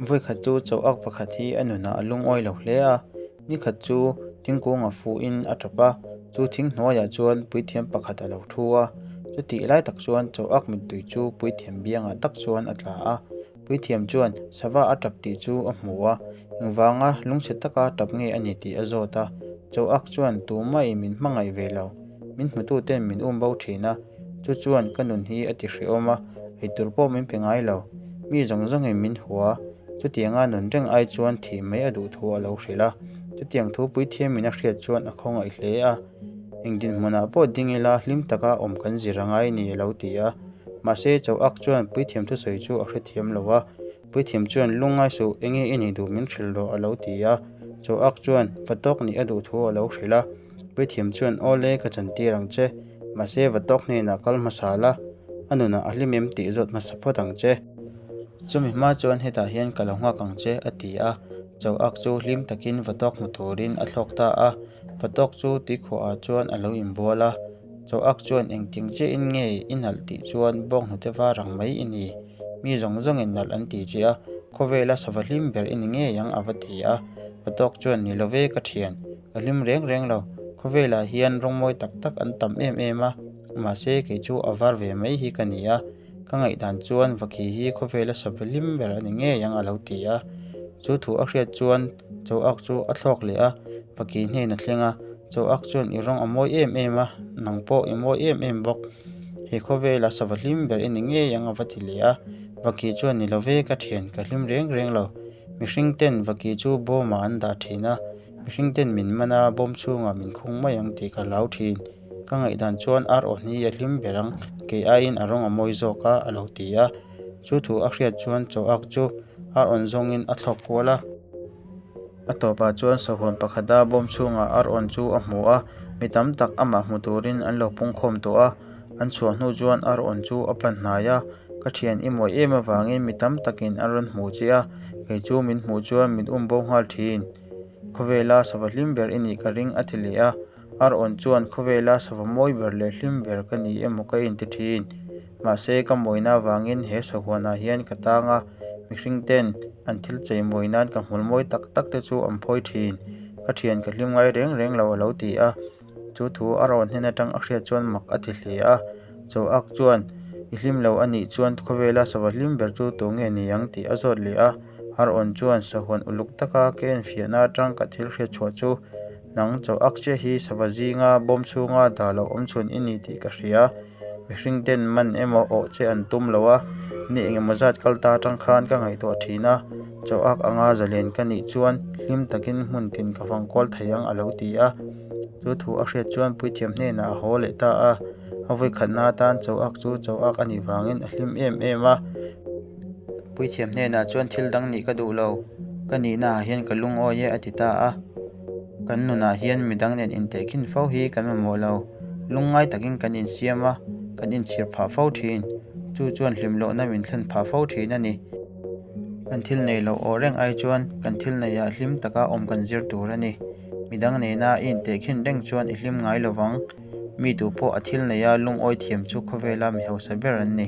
Vawikhat chu chauhak pakhat hi a nunah a lungawi lo hle a, nikhat chu thingkung a fuhin a tap a, chu thing hnuaiah chuan puithiam pakhat a lo thu a, chutih lai tak chuan chauhak mittui chu puithiam biangah tak chuan a tla a, puithiam chuan sava a tap tih chu a hmu a, engvanga lungchhe taka tap nge a ni tih a zawt a, chauhak chuan tumah min hmangaih ve lo, min hmututen min um bo thin a. Chu chuan ka nun hi a ti hrehawm a, eitur pawh min pe ngai lo. Mi zawng zawngin min hua, chutianga nun reng ai chuan thih mai a duh thu a lo hrilh a. Chutiang thu puithiamin a hriat chuan a khawngaih hle a, Eng dinhmunah pawh ding ila hlim taka awm kan zir a ngai ni a lo ti a. Mahse, Chauhak chuan puithiam thusawi chu a hrethiam lo a. Puithiam chuan, Lungngai suh, enge i nih duh min hrilh rawh a lo ti a. Chauhak chuan, Vatawk nih a duh thu a lo hrilh a. Puithiam chuan, Awle, ka chantir ang che. Mahse, Vatawk hnenah kal hmasa la, a nunah a hlim em tih zawt hmasa phawt ang che. Chumi hma chuan hetah hian ka lo nghak ang che, a ti a. Chauhak chu hlim takin Vatawk hmu turin a thlawk ta a. Vatawk chu tuikhuahah chuan a lo inbual a. Chauhak chuan, Engtin chiahin nge i nalh tih chuan bawnghnute var ang mai i ni. Mi zawng zawngin nalh an ti che a, khawvela sava hlim ber i ni ngei ang a va ti a. Patawk chuan, Ni lo ve ka thian, ka hlim reng reng lo. Khawvelah hian rawng mawi tak tak an tam em em a, mahse kei chu a var ve mai hi ka ni a. Ka ngaihdan chuan Vaki hi khawvela sava hlim ber a ni ngei ang a lo ti a. Chu thu a hriat chuan Chauhak chu a thlawk leh a, Vaki hnen a thleng a. Chauhak chuan i rawng a mawi em em a, nang pawh i mawi em em bawk. He khawvela sava hlim ber i ni ngei ang a va ti leh a. Vaki chuan ni lo ve ka thian, ka hlim reng reng lo. Mihring ten Vaki chu bawmah an dah thin a, mihring ten min man a, bawm chhungah min khung mai ang tih ka hlau thin. Ka ngaihdan chuan ar aw hni a hlim ber ang, kei aiin a rawng a mawi zawk a, a lo ti a. Chu thu a hriat chuan Chauhak chu ar awn zawngin a thlawk kual a. A tawpah chuan sahuan pakhata bawm chhungah ar awn chu a hmu a, mi tam tak amah hmu turin an lo pungkhawm tawh a. An chhuah hnu chuan ar awn chu a pan hnai a, Ka thian i mawih em avangin mi tam takin an rawn hmu che a, kei chu min hmuh chuan min um bo nghal thin. Khawvela sava hlim ber i nih ka ring a ti leh a. Ar awn chuan khawvela sava mawi ber leh hlim ber ka ni emaw ka inti thin. Mahse, ka mawina avangin he sahuanah hian ka tang a, mihring ten an thil chei mawi nan ka hmul mawi tak tak te chu an phawi thin. Ka thian ka hlim ngai reng reng lo a lo ti a. Chu thu a rawn hnen atang a hriat chuan mak a ti hle a. Chauhak chuan, I hlim lo a nih chuan khawvela sava hlim ber chu tu nge ni ang tih a zawt leh a. Arawn chuan sahuan uluk taka ka enfiahna atang ka thil hriat chhuah chu Nang chauhak chiah hi sava zinga bawm chhunga dah loh awm chhun i ni tih ka hria. Mihring ten man emaw awh che an tum lo a, ni engemaw zat kal ta atang khan ka ngaihtuah thin a, chauhak anga zalen ka nih chuan hlim takin hmun tin ka fang kual thei ang a lo ti a. Chu thu a hriat chuan puithiam hnenah a haw leh ta a, a vawikhatna atan chauhak chu chauhak a nih vangin a hlim em em a. Puithiam hnenah chuan thil dang nih ka duh lo, ka nihnaah hian ka lungawi e a ti ta a. Kan nunah hian midang nen intehkhin fo hi kan mamawh lo. Lungngai takin kan insiam a, kan inchhir phah fo thin. Chu chuan hlim lohna min thlen phah fo thin a ni. Kan thil nei loh awh reng ai chuan kan thil neihah hlim taka awm kan zir tur a ni. Midang nena i intehkhin reng chuan i hlim ngai lovang. Mi duh pawh a thil neia lungawi thiam chu khawvela mi hausa ber an ni.